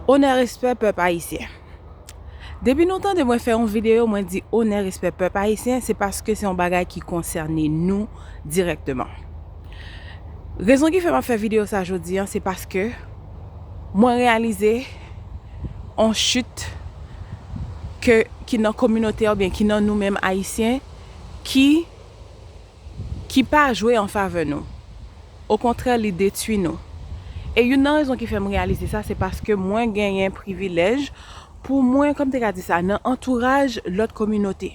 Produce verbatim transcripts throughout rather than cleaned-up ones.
Onè, respè, pèp ayisyen. Depi nou tande mwen fè yon videyo, mwen di onè, respè, pèp ayisyen, se paske se yon bagay ki konsène nou dirèkteman. Rezon ki fè m ap fè videyo sa jodi a, se paske mwen reyalize yon chit ke, ki nan kominote a oubyen ki nan nou menm ayisyen, ki, ki pa jwe an favè nou. Okontrè, li detwi nou. E youn nan rezon ki fè m reyalize sa, se paske mwen genyen privilèj pou mwen, kòm te ka di sa, nan antouraj lòt kominote.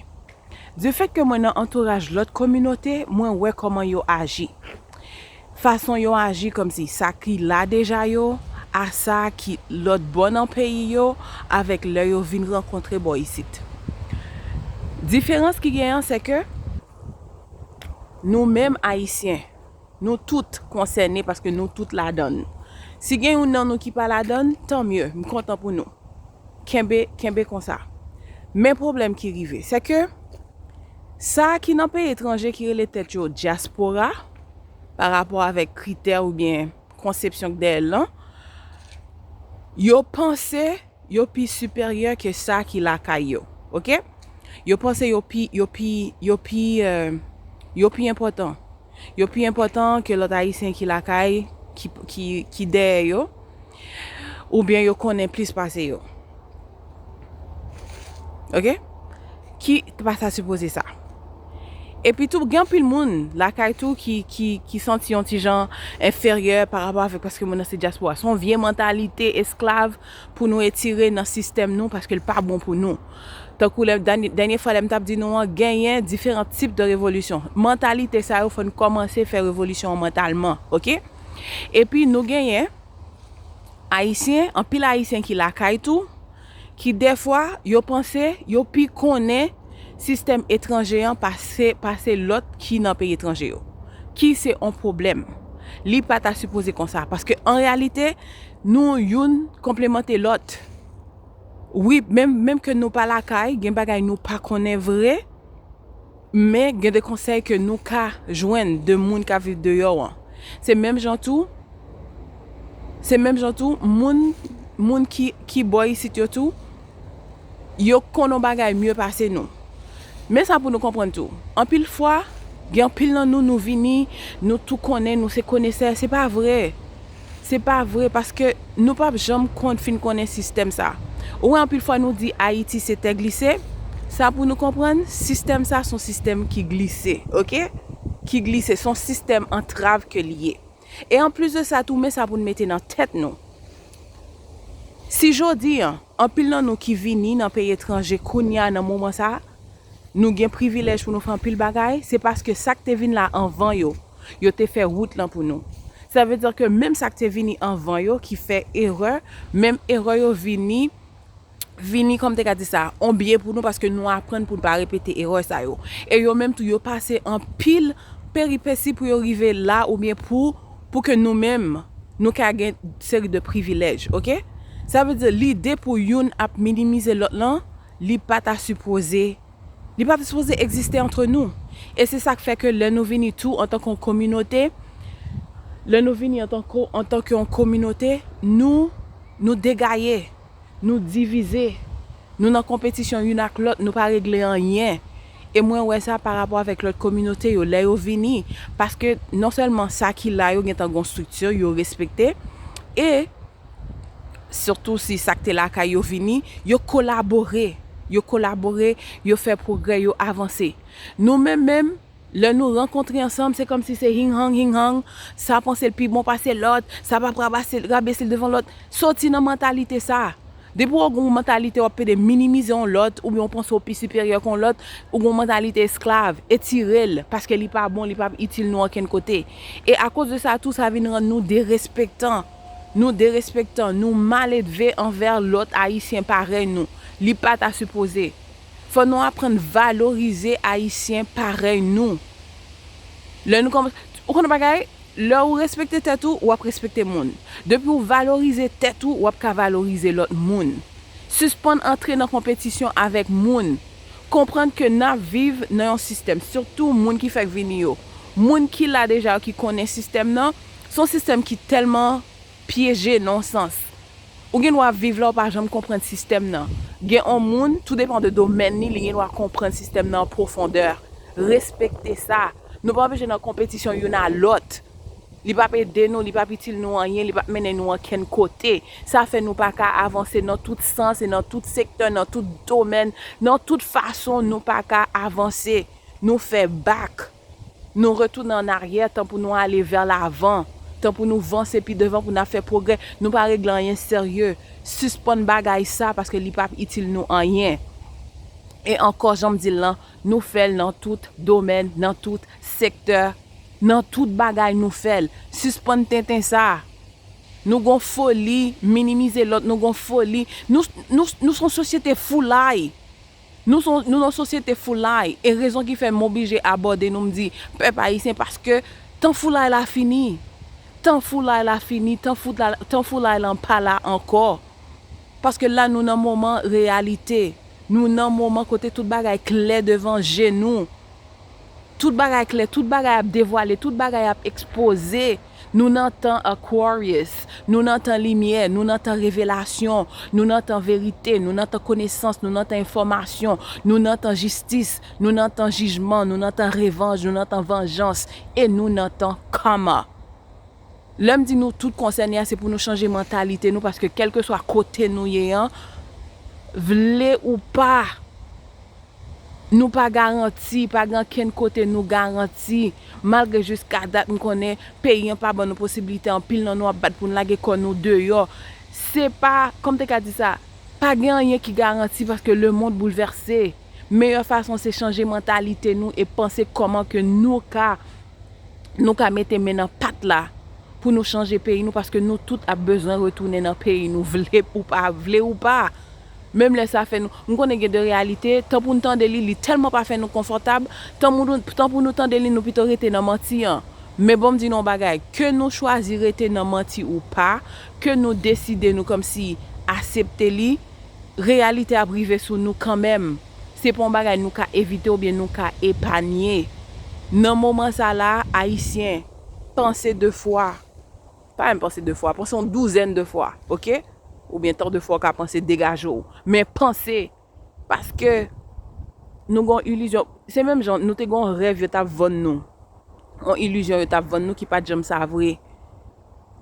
Du fait ke mwen nan antouraj lòt kominote, mwen wè kòman yo aji. Fason yo aji kòmsi sa ki la deja yo, a sa ki lòt bò nan peyi yo, avèk lè yo vin rankontre bò isit. Diferans ki genyen, se ke nou menm ayisyen, nou tout konsène paske nou tout ladann. Si gen youn nan nou ki pa ladann, tan mye, m kontan pou nou. Kenbe, kenbe konsa. Men pwoblèm ki rive, se ke sa ki nan peyi etranje ki rele tèt yo dyaspora, pa rapò avèk kritè oubyen konsepsyon k dèyè l lan, yo panse yo pi siperyè ke sa ki lakay yo. Oke? Yo panse yo pi, yo pi, yo pi, euh, yo pi enpòtan. Yo pi enpòtan ke lòt ayisyen ki lakay, ki, ki, ki dèyè yo, oubyen yo konnen plis pase yo. Oke? Ki pa ta sipoze sa. Epi tou, gen anpil moun lakay tou ki, ki, ki santi yon ti jan enferyè pa rapò avèk, paske moun nan se dyaspora. Se yon vye mantalite esklav pou nou etire nan sistèm nou, paske l pa bon pou nou. Tankou lè, dènye, dènye fwa lè m t ap di nou an, genyen diferan tip de revolisyon. Mantalite sa yo, fò n kòmanse fè revolisyon an mantalman, oke? Epi nou genyen ayisyen, anpil ayisyen ki lakay tou, ki dèfwa yo panse yo pi konnen sistèm etranje an pase, pase lòt ki nan peyi etranje yo. Ki se yon pwoblèm. Li pa ta sipoze konsa, paske an reyalite, nou youn konplemante lòt. Wi, menm, menm ke nou pa lakay, gen bagay nou pa konnen vre, men gen de konsèy ke nou ka jwenn de moun k ap viv deyò an. Se menm jan tou, se menm jan tou, moun, moun ki, ki bò isit yo tou, yo konn yon bagay mye pase nou. Men sa pou nou konprann tou. Anpil fwa, gen anpil nan nou, nou vini, nou tou konnen, nou se konesè. Se pa vre. Se pa vre, paske nou p ap janm konn, fin konnen sistèm sa. Ou wè, anpil fwa nou di Ayiti se tè glise. Sa pou nou konprann, sistèm sa se yon sistèm ki glise, oke? Ki glise, se yon sistèm antrav ke l ye. E anplis de sa tou, men sa pou n mete nan tèt nou. Si jodi an, anpil nan nou ki vini nan peyi etranje kounye a nan moman sa, nou gen privilèj pou nou fè anpil bagay, se paske sa k te vin la anvan yo, yo te fè wout lan pou nou. Sa vle di ke menm sa k te vini anvan yo ki fè erè, menm erè yo vini, vini, kòm te ka di sa, on byen pou nou, paske nou aprann pou n pa repete erè sa yo. E yo menm tou, yo pase anpil peripesi pou yo rive la, oubyen pou, pou ke nou menm, nou ka gen seri de privilèj, oke? Sa vle di, lide pou youn ap minimize lòt lan, li pa ta sipoze, li pa ta sipoze egziste antre nou. E se sa k fè ke lè nou vini tou antanke yon kominote, lè nou vini antanke, antanke yon kominote, nou, nou degaye, nou divize, nou nan konpetisyon youn ak lòt, nou pa regle anyen. E mwen wè sa pa rapò avèk lòt kominote yo, lè yo vini, paske non sèlman sa ki la yo gentan gon estrikti, yo respekte, e sitou si sa k te lakay yo vini, yo kolabore, yo kolabore, yo fè pwogrè, yo avanse. Nou menm menm, lè nou rankontre ansanm, se kòmsi se hing hang, hing hang, sa panse l pi bon pase lòt, sa p ap rabase, rabese l devan lòt. Soti nan mantalite sa. Depi w gen yon mantalite w ap pede minimize yon lòt, oubyen w panse w pi siperyè ke yon lòt, ou gen yon mantalite esklav, etire l, paske li pa bon, li p ap itil nou okenn kote. E akoz de sa tou, sa vin rann nou derespektan. Nou derespektan, nou maledve anvè lòt Ayisyen parèy nou. Li pa ta sipoze. Fò nou aprann valorize Ayisyen parèy nou. Lè nou kòmanse, ou konn yon bagay, lè ou respekte tèt ou, w ap respekte moun. Depi w valorize tèt ou, w ap ka valorize lòt moun. Sispann antre nan konpetisyon avèk moun. Konprann ke n ap viv nan yon sistèm, sitou moun ki fèk vini yo. Moun ki la deja yo, ki konnen sistèm nan, se yon sistèm ki tèlman pyeje nan yon sans. Ou gen dwa viv la, ou pa janm konprann sistèm nan. Gen yon moun, tou depan de domèn li, li gen dwa konprann sistèm nan an pwofondè. Respekte sa. Nou pa oblije nan konpetisyon youn a lòt. Li p ap ede nou, li p ap itil nou anyen, li p ap mennen nou ankenn kote. Sa fè nou pa ka avanse nan tout sans e nan tout sektè, nan tout domèn, nan tout fason nou pa ka avanse. Nou fè bak. Nou retounen an aryè tan pou nou ale vè lavan, tan pou nou vanse pi devan pou n ap fè pwogrè. Nou pa regle anyen serye. Sispann bagay sa paske li p ap itil nou anyen. E ankò, jan m di l lan, nou fè l nan tout domèn, nan tout sektè, nan tout bagay nou fè l. Sispann tenten sa. Nou gon foli minimize lòt, nou gon foli. Nou, nou, nou s on sosyete foulay. Nou s on, nou nan sosyete foulay. E rezon ki fè m oblije abòde nou, m di, pèp ayisyen, paske tan foulay la fini. Tan foulay la fini, tan fout la, tan foulay lan pa la ankò. Paske la, nou nan moman reyalite. Nou nan moman kote tout bagay klè devan je nou. Tout bagay klè, tout bagay ap devwale, tout bagay ap ekspoze. Nou nan tan Aquarius, nou nan tan limyè, nou nan tan revelasyon, nou nan tan verite, nou nan tan konesans, nou nan tan enfòmasyon, nou nan tan jistis, nou nan tan jijman, nou nan tan revanj, nou nan tan vanjans, e nou nan tan karma. Lè m di nou tout konsène a, se pou nou chanje mantalite nou, paske kèlkeswa kote nou ye an, vle ou pa, nou pa garanti, pa gen ankenn kote nou garanti. Malgre jiska dat m konnen peyi an pa ban nou posiblite, anpil nan nou ap bat pou n lage kò nou deyò. Se pa, kòm te ka di sa, pa gen anyen ki garanti paske lemonn boulvèse. Meyè fason se chanje mantalite nou e panse kòman ke nou ka nou ka mete men nan pat la pou nou chanje peyi nou, paske nou tout ap bezwen retounen nan peyi nou, vle ou pa, vle ou pa. Menm lè sa fè nou, m konnen gen de reyalite, tan pou n tande li, li tèlman pa fè nou konfòtab, tan pou nou, tan pou nou tande li, nou pito rete nan manti an. Men bon, m di nou yon bagay, ke nou chwazi rete nan manti ou pa, ke nou deside nou kòmsi asepte li, reyalite ap rive sou nou kanmenm. Se pa yon bagay nou ka evite oubyen nou ka epanye. Nan moman sa la, Ayisyen, panse de fwa. Pa menm panse de fwa, panse yon douzèn de fwa, oke? Oubyen tan de fwa w ka panse degaje w. Men panse, paske nou gon ilizyon. Se menm jan, nou te gon rèv yo t ap vann nou. Yon ilizyon yo t ap vann nou ki pa t janm sa vre.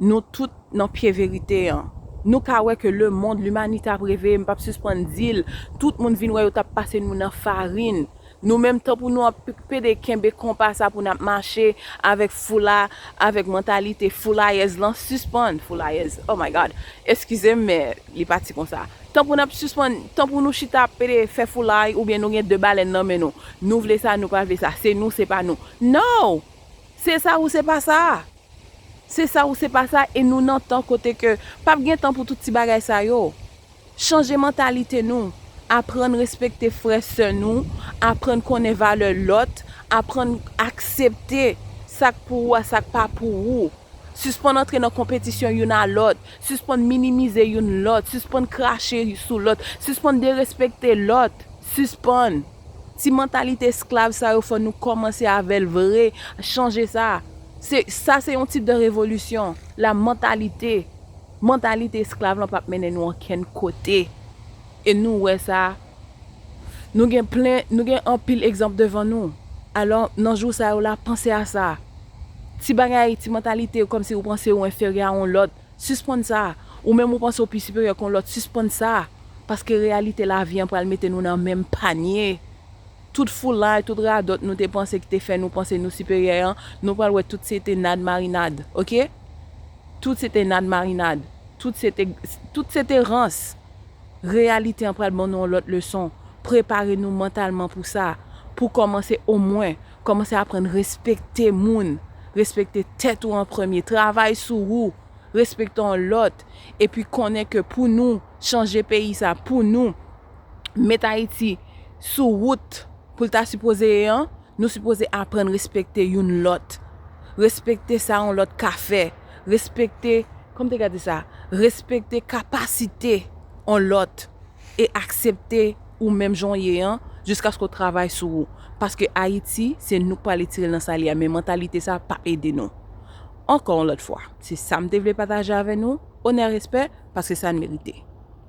Nou tout nan pye verite an. Nou ka wè ke lemonn, limanite ap reveye, m p ap sispann di l. Tout moun vin wè yo t ap pase nou nan farin. Nou menm, tan pou nou ap pede kenbe konpa sa pou n ap mache avèk foula, avèk mantalite foulayèz lan, sispann, foulayèz, oh my God, eskize m, men li pati konsa. Tan pou n ap sispann, tan pou nou chita ap pede fè foulay oubyen nou gen de balèn nan men nou. Nou vle sa, nou pa vle sa, se nou, se pa nou. No! Se sa ou se pa sa. Se sa ou se pa sa, e nou nan tan kote ke p ap gen tan pou tout ti bagay sa yo. Chanje mantalite nou, aprann respekte frè sè nou, aprann konnen valè lòt, aprann aksepte sa k pou ou a, sa k pa pou ou. Sispann antre nan konpetisyon youn a lòt, sispann minimize youn lòt, sispann krache sou lòt, sispann derespekte lòt, sispann. Ti mantalite esklav sa yo, fò nou kòmanse avè l vre, chanje sa. Se, sa se yon tip de revolisyon. La mantalite, mantalite esklav lan p ap mennen nou ankenn kote. E nou wè sa, nou gen plen, nou gen anpil egzanp devan nou. Alò, nan jou sa yo la, panse a sa. Ti bagay, ti mantalite, kòmsi ou panse ou enferyè a yon lòt, sispann sa. Ou menm ou panse ou pi siperyè ke yon lòt, sispann sa. Paske reyalite lavi an pral mete nou nan menm panye. Tout foulay, tout radòt nou te panse ki te fè nou panse nou siperyè an, nou pral wè tout se te nad marinad, oke? Tout se te nad marinad. Tout se te, tout se te rans. Reyalite an pral ban nou yon lòt leson. Prepare nou mantalman pou sa. Pou kòmanse omwen, kòmanse aprann respekte moun. Respekte tèt ou an premye. Travay sou ou. Respekte yon lòt. Epi konnen ke pou nou chanje peyi sa, pou nou met Ayiti sou wout pou l ta sipoze ye an, nou sipoze aprann respekte youn lòt. Respekte sa yon lòt ka fè. Respekte, kòman te ka di sa? Respekte kapasite yon lòt e aksepte ou menm jan w ye an, jiskaske w travay sou ou. Paske Ayiti, se nou k pral retire l nan sa l ye a, men mantalite sa p ap ede nou. Ankò yon lòt fwa, se sa m te vle pataje avè nou. Onè, respè, paske sa n merite.